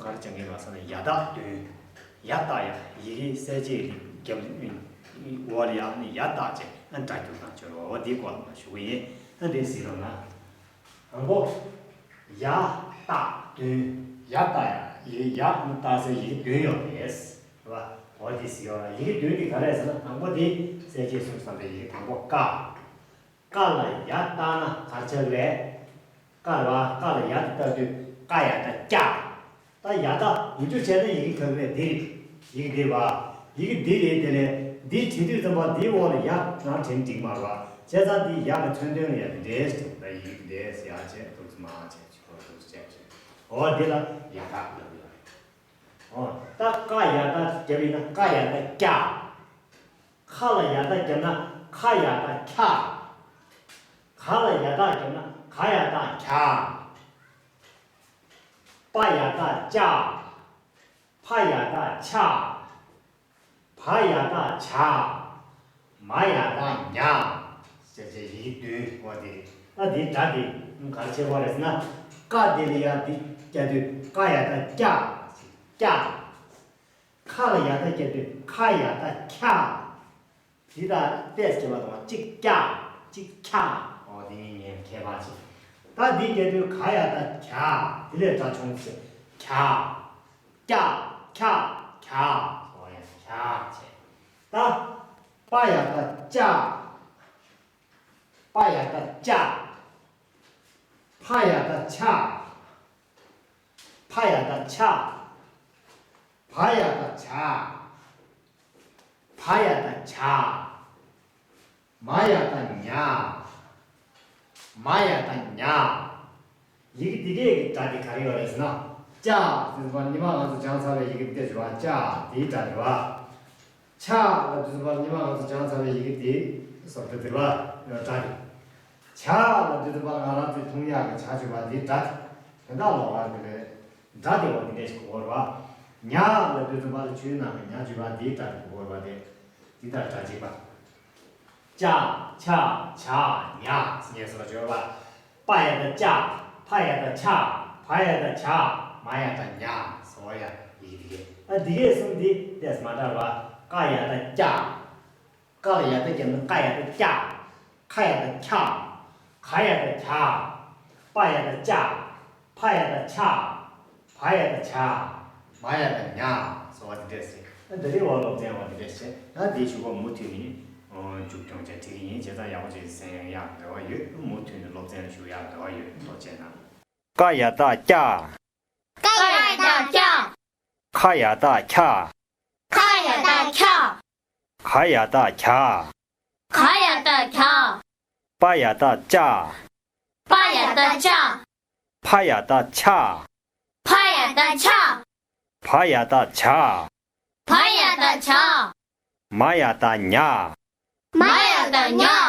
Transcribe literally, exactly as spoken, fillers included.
ག་རེ་བྱེད་ཀྱི་ཡོད་ཟེར་ན་ཡ་བཏགས་དོན། ཡ་བཏགས་ཡ། ཡི་གེ་གསལ་བྱེད་རིགས་རྒྱབ་འོག་ལ་ཡ་ནི་ཡ་བཏགས་བྱས་ཨ་སྒྲ་སྒྱུར་སྟངས་སྦྱོར་བ་འོ་འདིའི་སྐོར་ལ་ཞུ་གི་ཡིན། ཨ་འདི་གཟིགས་རོགས་གནང་། དང་པོ། ཡ་བཏགས་དོན། ཡ་བཏགས་ཡ། ཡི་གེ་ཡ་ནི་བཏགས་སའི་ཡི་གེ་དོན་ཡོད་རེད། རེད་བ། འོ་འདི་གཟིགས་རོགས་གནང་། ཡི་གེ་དོན་འདི་ག་རེ་རེད་ཟེར་ན་དང་པོ་འདི་གསལ་བྱེད་གསུམ་བསམ་པའི་ཡི་གེ་དང་པོ་ཀ། ཀ་ལ་ཡ་བཏགས་ན་ག་རེ་ཆགས་ཀྱི་རེད། ཀ་རེད་བ། ཀ་ལ་ཡ་དེ་བཏགས་དུས་ཀ་ཡ་བཏགས་ཀྱ། ད་ཡ་བཏགས་མི་འཇུག་བྱས་ན་ཡི་གེ་ག་རེ་རེད། འདི་རེད། ཡི་གེ་འདི་རེད་བ། ཡི་གེ་འདི་རེད། དེ་ལས་འདི་བྲིས་དུས་ཙམ་པ་འདིའི་འོག་ལ་ཡ་རང་བྲིས་འགྲིག་མ་རེད་བ། བྱས་ཙང་འདི་ཡ་གི་མཚོན་དོན་ལ་ཡ་འདི་འདྲས་ཟེར་ད་ཡི་གེ་འདི་འདྲས་ཡ་བྱས་འདུག་སེ་མ་བྱས་ཅིག་འོ་འདུག་སེ་བྱས་ཅིག་འོ་འདི་ལ་ཡ་བཏགས་ལབ་ཡོད་རེད། འོ་ད་ཀ་ཡ་བཏགས་བརྒྱབ་ཡིན་ན་ཀ་ཡ་བཏགས་ཀྱ། ཁ་ལ་ཡ་བཏགས་བརྒྱབ་ན་ཁ་ཡ་བཏགས་ཁྱ། ག་ལ་ཡ་བཏགས་བརྒྱབ་ན་ག་ཡ་བཏགས་གྱ། པ་ཡ་བཏགས་ཅ། ཕ་ཡ་བཏགས་ཕྱ། བ་ཡ་བཏགས་བྱ། མ་ཡ་བཏགས་མྱ། ཞེས་བྱས་ཡི་གེ་བདུན་འོ་དེ་རེད། ད་འདིའི་སྒྲ་དེ་ག་རེ་བྱེད་དགོས་རེད་ཟེར་ན། ཀ་དེ་ལ་ཡ་འདི་བརྒྱབ་དུས་ཀ་ཡ་བཏགས་ཀྱ། ཀྱ། ཁ་ལ་ཡ་བཏགས་བརྒྱབ་དུས་ཁ་ཡ་བཏགས་ཁྱ། འདི་དང་ཏོག་ཙམ་ཁྱད་པར་འདུག་བ། གཅིག་ཀྱ། གཅིག་ཁྱ། འོ་དེ་གཉིས་ཁྱད་པར་ཅིག་ད་འདི་བརྒྱབ་དུས་ག་ཡ་བཏགས་གྱ། དེ་ལས་སྒྲ་བྱུང་ཟེར། གྱ། ཀྱ། ཁྱ། གྱ། འོ་ཡ་གྱ་བྱས། ད་པ་ཡ་བཏགས་པྱ། པ་ཡ་བཏགས་པྱ། ཕ་ཡ་བཏགས་ཕྱ། ཕ་ཡ་བཏགས་ཕྱ། བ་ཡ་བཏགས་བྱ། བ་ཡ་བཏགས་བྱ། མ་ཡ་བཏགས་མྱ། མ་ཡ་བཏགས་མྱ། ཡི་གེ་འདི་གའི་གི་སྒྲ་དེ་ག་རེ་ཡོད་རེད་ཟེར་ན། ཅ་ཟེར་བ་ཉི་མ་ང་ཚོ་སྦྱངས་ཚར་བའི་ཡི་གེ་འདི་བྱས་པ་ཅ་དེའི་སྒྲ་རེད་བ། ཆ་ལབ་དུས་ཙམ་པར་ཉི་མ་ང་ཚོ་སྦྱངས་ཚར་བའི་ཡི་གེ་དེ་སོར་དུ་དེ་བ་ཡོད་སྒྲ་རེད། ཇ་ལབ་དུས་ཙམ་པར་ང་རང་ཚོའི་འཐུང་ཡག་གི་ཇ་བྱས་པ་དེའི་སྒྲ་དེ། དོན་དག་ལོགས་པ་དེ་རེད། སྒྲ་དེ་བ་དེ་འདྲས་ཞིག་གོ་དགོས་རེད་བ། ཉ་ལབ་དུས་ཙམ་པར་ཆུའི་ནང་གི་ཉ་བྱས་པ་དེའི་སྒྲ་དེ་གོ་དགོས་རེད་བ། དེ་དེ་ལྟར་སྒྲ་གཅིག་པ། ཅ། ཆ། ཇ། ཉ་ཟེར་ངེས་སོ་བརྗོད་པ། པ་ཡ་བཏགས་པྱ། ཕ་ཡ་བཏགས་ཕྱ། བ་ཡ་བཏགས་བྱ། མ་ཡ་བཏགས་མྱ། སོ་ཡ་ཡི་གེ་འདི་གས། ཨ་འདི་གས་གསུམ་འདི་ཏོག་ཙམ་མ་འདྲ་བ། ཀ་ཡ་བཏགས་ཀྱ། ཀ་ལ་ཡ་བཏགས་བརྒྱབ་ན་ཀ་ཡ་བཏགས་ཀྱ། ཁ་ཡ་བཏགས་ཁྱ། ག་ཡ་བཏགས་གྱ། པ་ཡ་བཏགས་པྱ། ཕ་ཡ་བཏགས་ཕྱ། བ་ཡ་བཏགས་བྱ། མ་ཡ་བཏགས་མྱ། སོ་བ་འདི་འདྲས་ཟེར། ཨ་འདི་རེད་བ། སློབ་ཚན་བ་འདི་འདྲས་བྱས་ན་དེའི་གཞུག་གུ་མུ་མཐུད་ནས་མཇུག་སྐྱོང་བྱས་འགྲིག་གི་ཡིན། བྱས་ཙང་ཡག་པོ་ཅིག་གསན་ཡག་འདོད་པ་ཡོད། མུ་མཐུད་ནས་སློབ་ཚན་ཞུགས་ཡག་འདོད་པ་ཡོད། ཐུགས་རྗེ་གནང་། ཀ་ཡ་བཏགས་ཀྱ། ཀ་ཡ་བཏགས་ཀྱ། ཁ་ཡ་བཏགས་ཁྱ། ཁ་ཡ་བཏགས་ཁྱ། ག་ཡ་བཏགས་གྱ། ག་ཡ་བཏགས་གྱ། པ་ཡ་བཏགས་པྱ། པ་ཡ་བཏགས་པྱ། ཕ་ཡ་བཏགས་ཕྱ། ཕ་ཡ་བཏགས་ཕྱ། བ་ཡ་བཏགས་བྱ། བ་ཡ་བཏགས་བྱ། མ་ཡ་བཏགས་མྱ། མ་ཡ་བཏགས་མྱ།